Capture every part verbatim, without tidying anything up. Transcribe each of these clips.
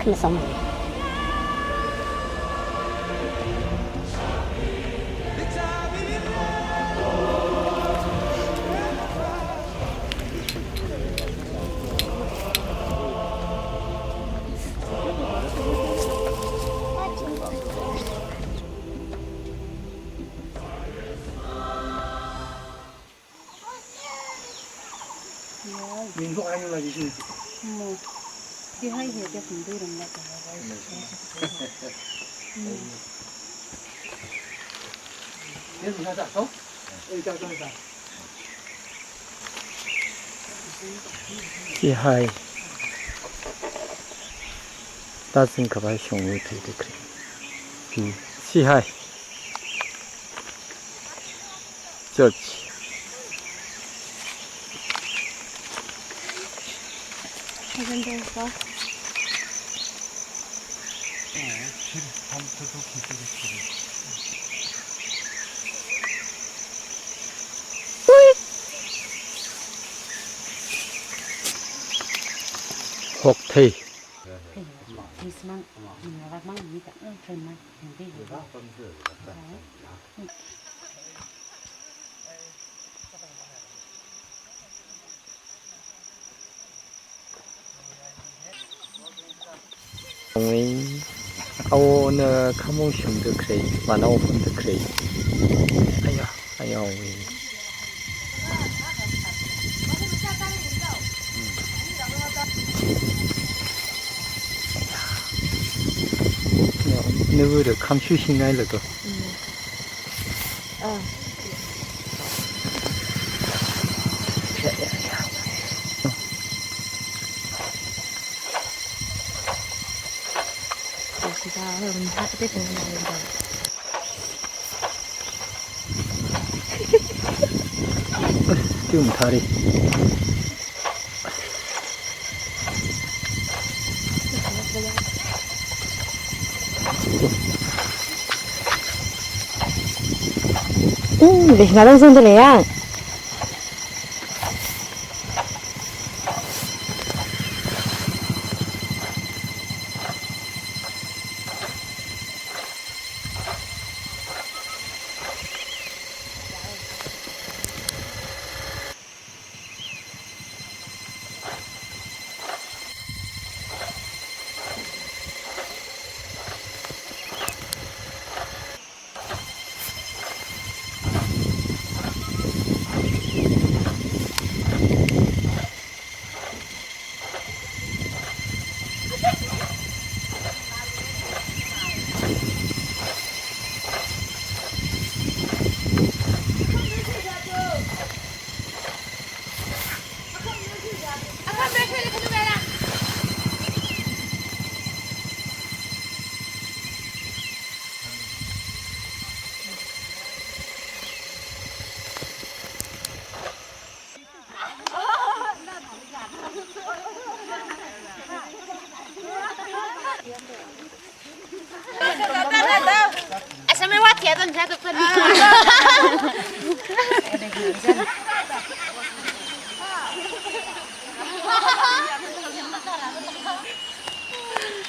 Masam. Minthok hai nula jisin. Mo. Di hai he dia kundui ram la ta. Dia bisa tak tahu? Eh, tak tahu tak. Chi hai. Tazing kapai shong wu thei de kri. Chi, chi hai. Church. Hok thei. Awona khamong shum da kre, manao hum da kre. Aya, aya, wi. Nubu da khamshu shingai la to. Tum thari. Hmm, deh, ngalong zong deh ya.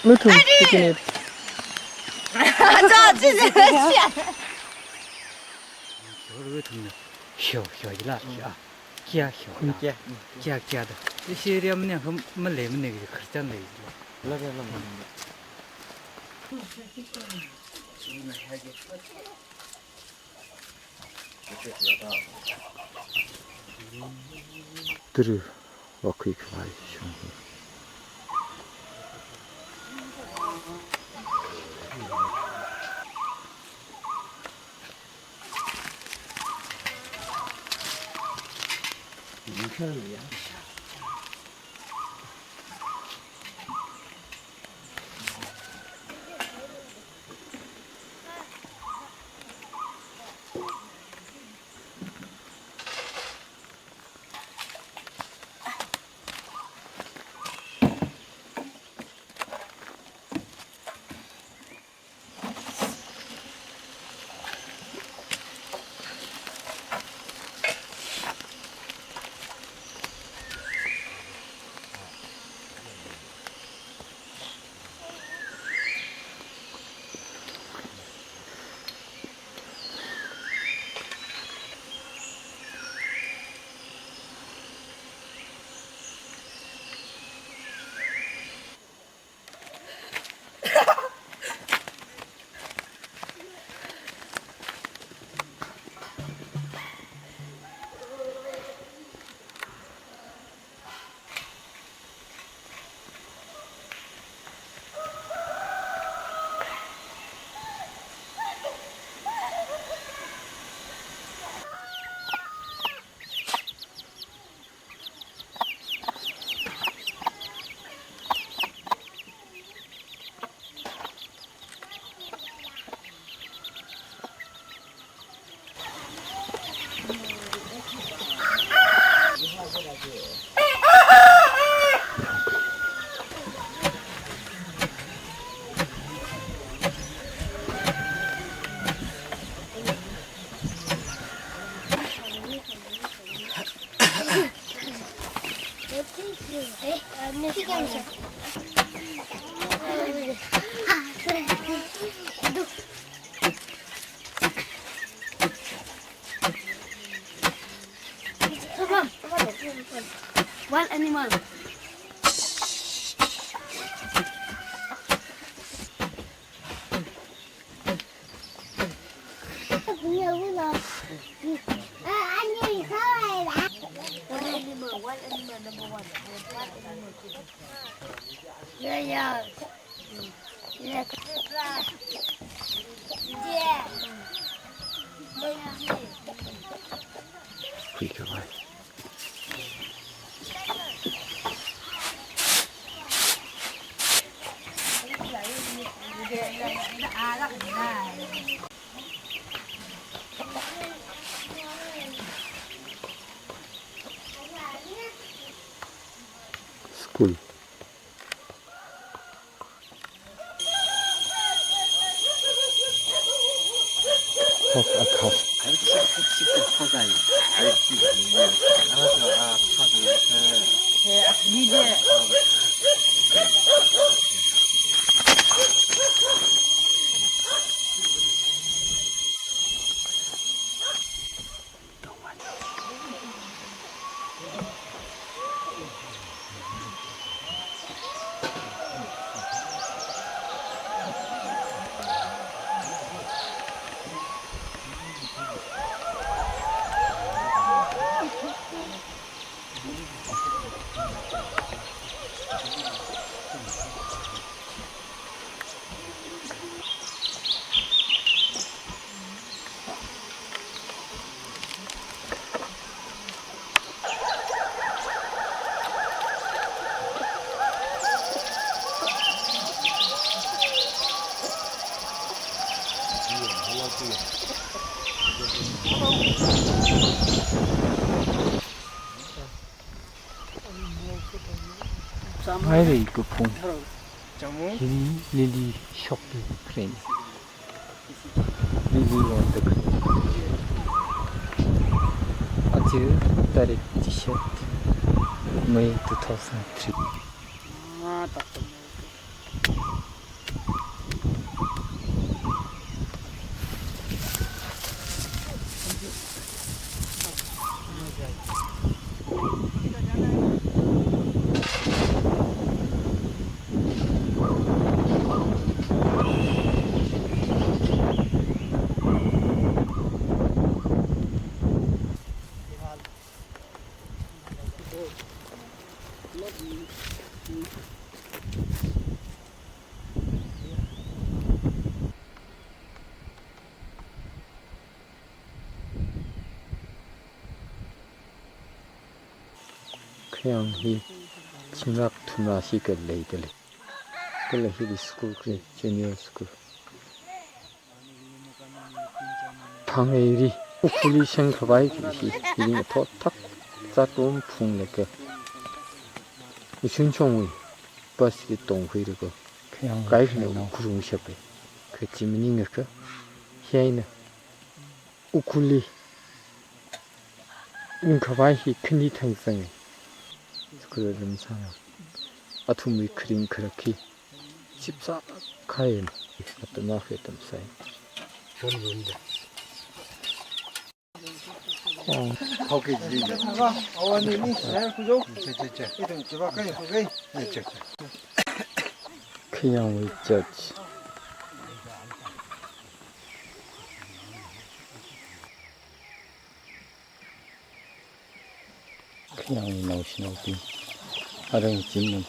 Mutu, bikin it. Xiao, xiao, ila, xiao. Kia, xiao, la. Kia. Kia, kia da. Ishi area mane, hum, malei mane, Christian lei. La, la, la. Turu, wakui khavai shong. Khuikhavai. School. Hok akhas. Hairei kaphung. Hili lily shop li kren. Lily won the kren. Aja tarik chishat, May two thousand three. Khayang hi chingrak thumrāshi khalei dalei. Kala hili school khalei, junior school. Thang eiri, Ukhrulli shangkhavai hi, hi, hili ngathor thak, zat rum phunglaga. Ushun chongwui, bus li tongkhuilaga. Khayang, kaikhana khayang. Ukhrul shapa. Kha chi maningakha, hi eina Ukhrulli ringkhavai hi khani thang zanga. Sukura ram sāna. Athumwui kharing kharak hi chipsā khaina. Atam akha atam sāi. Khayang. Awani ni, eh, khujo. Che, che, che. Ithum chiva kai khujo. Eh, che, che. Khayangwui church. Khayang naoshinaobing. Arui chi mun.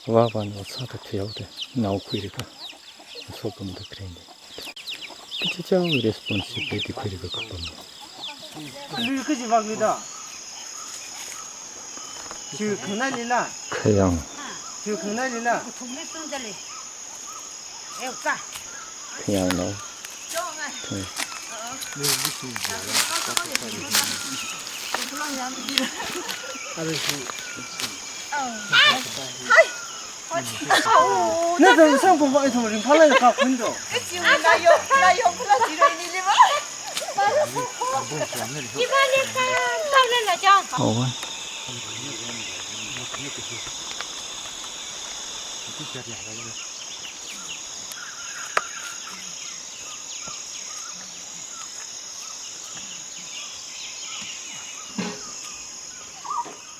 Vāvāna sāda thuihaoda. Naokhuilaga. Aso pamda kren. Kachichāwui responsibility khuilaga kapam. Lui kaji vak lui da. Chiwui khangnā lila. Khayang. Chiwui khangnā lila. Khayang nao. Thung. Hai. Na zang sang pong ba ithum ringphālāk ka khun do. Awa.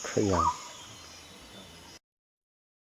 Khayang.